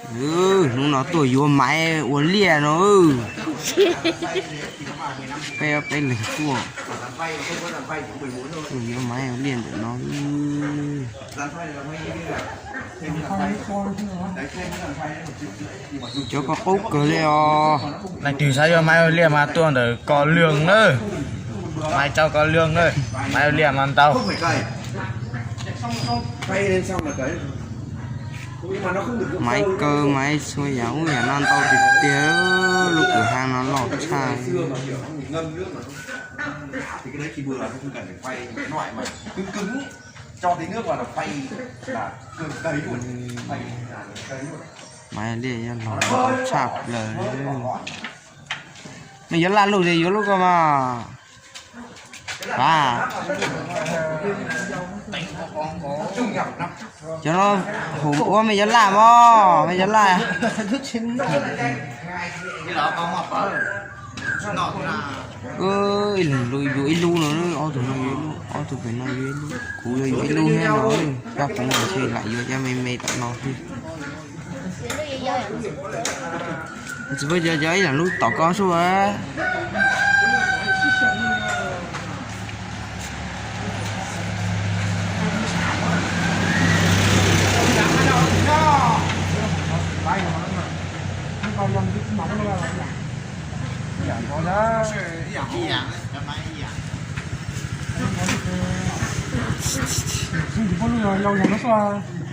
Hnub no tuaj yuav Maiv ua liaj no. Peb, peb leeg tuaj, tuaj yuav Maiv ua liaj ntawm no. Cov ko qub kawg li os. Leej twg xav yuav Maiv ua liaj mas tuaj ntawm Koj Lwj na. Maiv Tsau Koj Lwj na. Maiv ua liaj mas ntau. Maiv kaw, Maiv txhua yam, ub yam no ntau tiag tiag. Lub kwj ha no loj tshaj. Maiv liaj yuav los tshaj plaws. Mej yuav laj lub ces yuav lub ko mas. Cov no hu ua mej yuav laj mog, mej yuav laj. Ib leeg yuav ib lub no, ob tug no yuav ib lub, ob tug pem no yuav ib lub, kuv yuav yuav ib lub thiab no. Cov kuv mas ntshe lam yuav cov me me tom no xwb. Tsis paub, cov ib yam lub tom ko sub.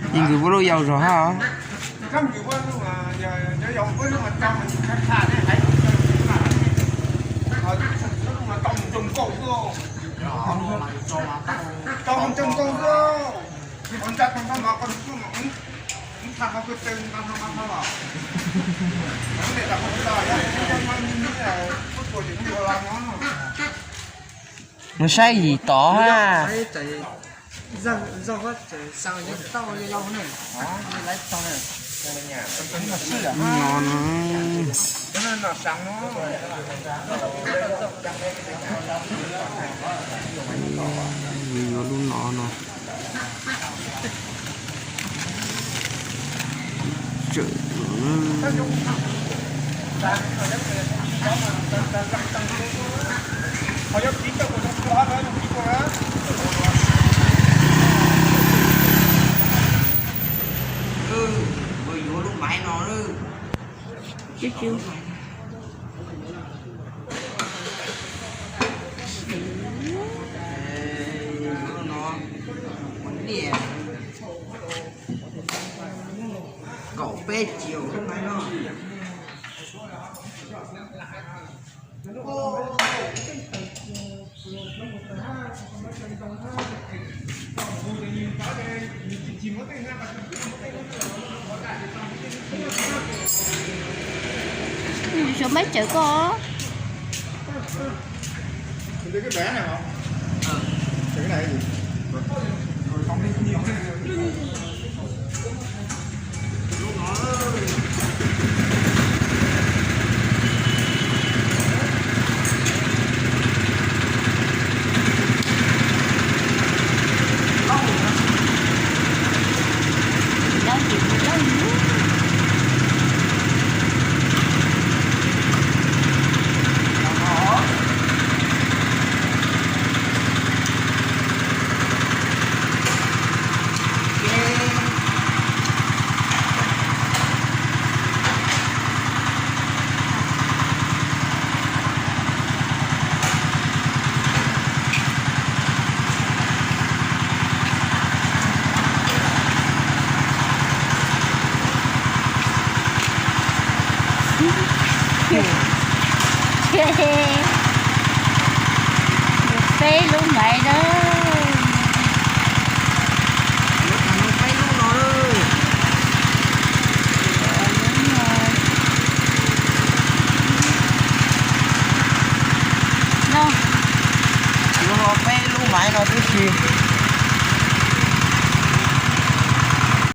Ib nkws puab lub yau zog hab. Nws saib yim tod hab. No, yuav lub no no. Yuav lub maiv no. Kaum peb triệu lub maiv no. Suav maiv tsawv koj. Peb lub maiv na. Peb lub no. No, yuav los peb lub maiv no tib si.